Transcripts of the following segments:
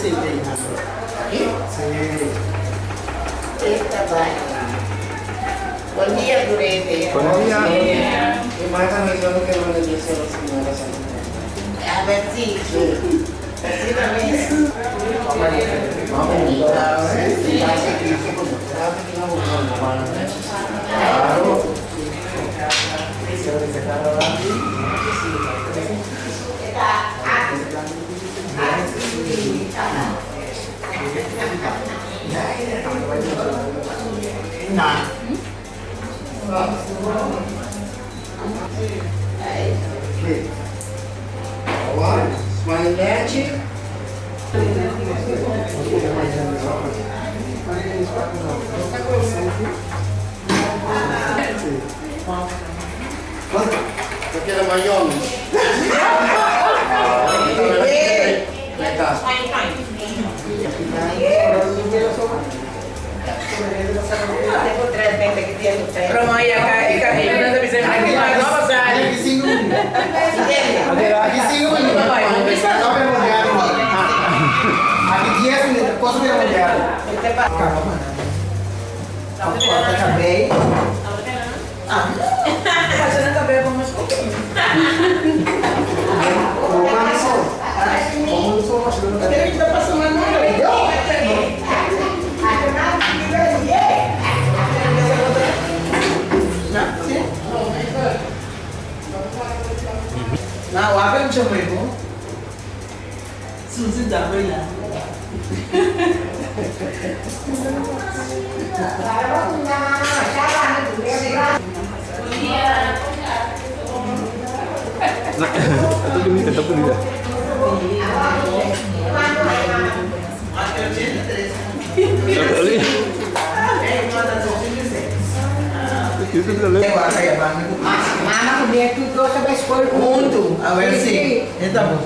sinta ei. Aki? Sí. Esta bai. Bon dia Durete. Bon dia. E mais a mesma que eu não disse a senhora A ver si. Asina mes. Ta bunita, ta bunita. Mama ku mi tur dos ta bai skol Huntu, a ver si. E ta bon.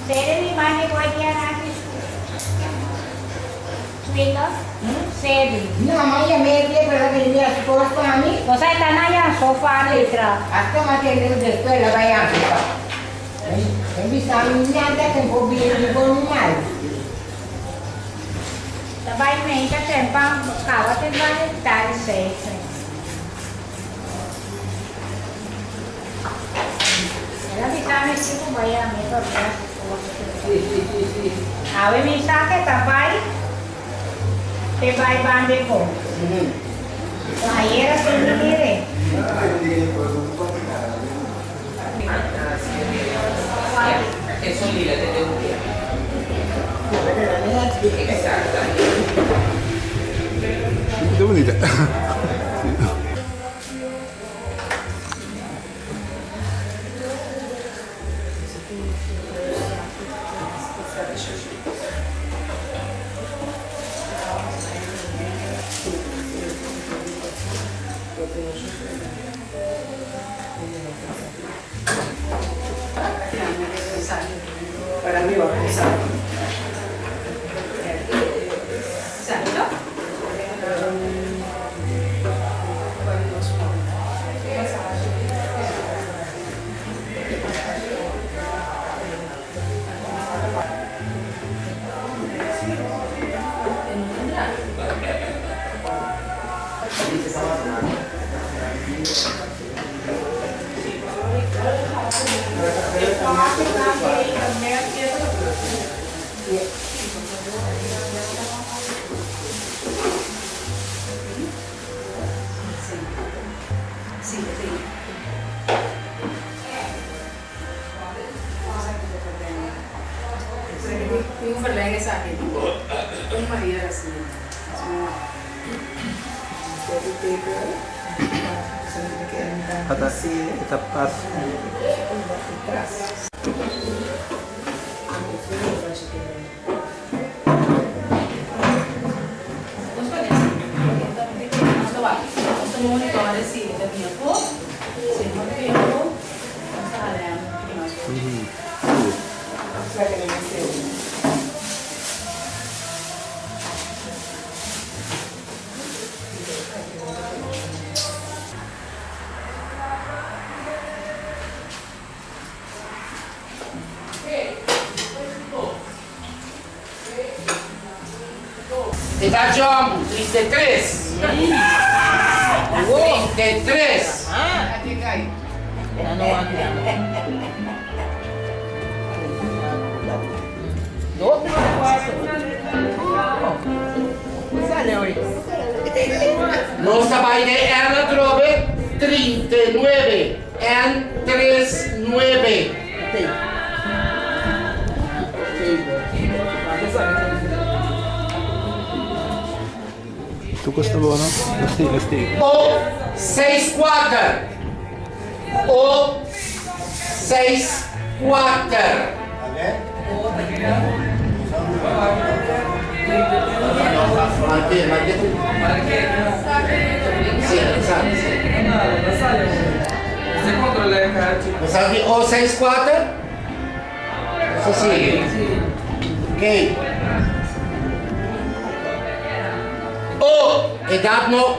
Sede mi mami boy dia na Twingo? Sede. No, mãe, a media para venir a escola para mim. Você está na ya sofá letra. Hasta más que el de escuela vaya a Bisa nada que vou con mal. Sabay may ka tempang kawa te vai tari seis. Ela me sabe se como vai a minha para Awe mi sa ke tapay te vai bande ko. Ayer se mi mire. Eso lila te debo Exactamente. Ta bunita. Para arriba, exacto. Exacto. Ata e ta pas. E ta jòmbu, 33. 33. Nos ta bai den N atrobe, 39. N, tres, nuebe. Tu kosta bo no? Esti, esti. O, seis, kuater. O, seis, kuater. Marke, marke. Sí, sa, sí. Bo sa di O, seis, kuater? Eso sí. Ok. O, edat no,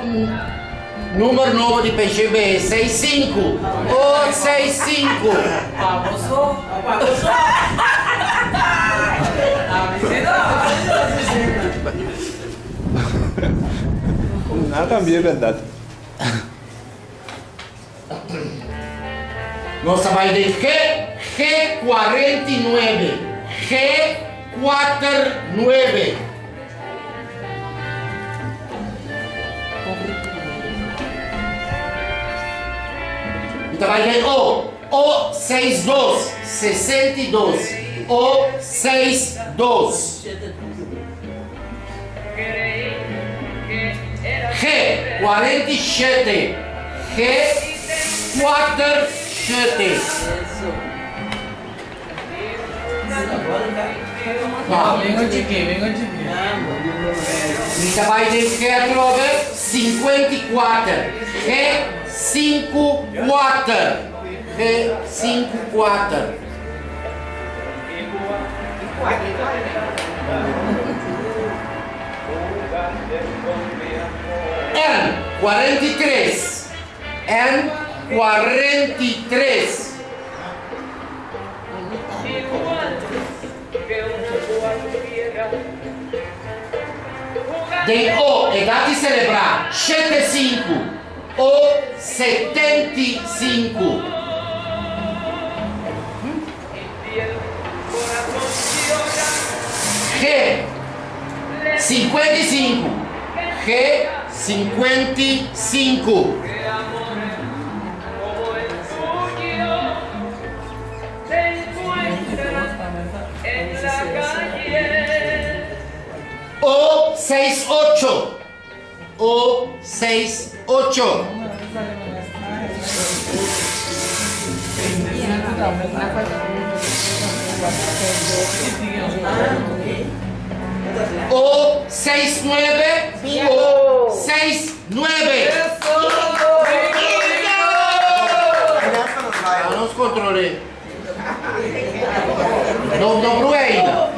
number nobo di PGB, seis sinku. O, seis sinku. Nan cambia e berdad. Nos ta bai den G, G 49. G kuater nuebe. Mi ta bai den O, O seis dos, 62. O seis dos. G, 47. G, kuater shete. Mi ta bai den G atrobe, 54. G, sinku kuater. G, sinku kuater. N, 43. N, 43. Den O, edat di selebrá, shete sinku. O, 75. G, 55. G, 55. O, seis ocho. O, seis ocho. O, seis nuebe. O, seis nuebe. Nos control'é. No, no brua ainda.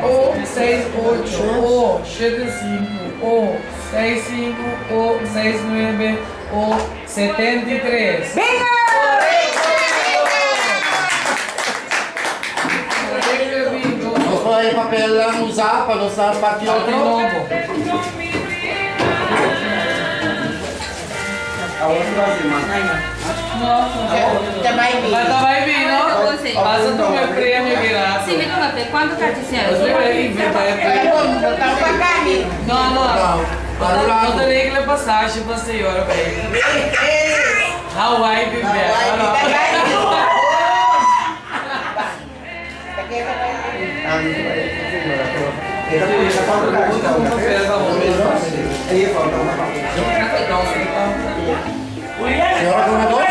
O, seis ocho, O, shete sinku, O, seis sinku, O, seis nuebe, O, 73. Bingo! Nos por e papelnan usa pa nos a parti otro. Ta bai bin, no? Pasa tuma e premio ki rato. Sí, mi tuma pe. Kuantu kachi señora? Nos debe inventa e premio. No, no. No ta regla e pasashi pa señora bay Hawaii bibe. Señora, una dos.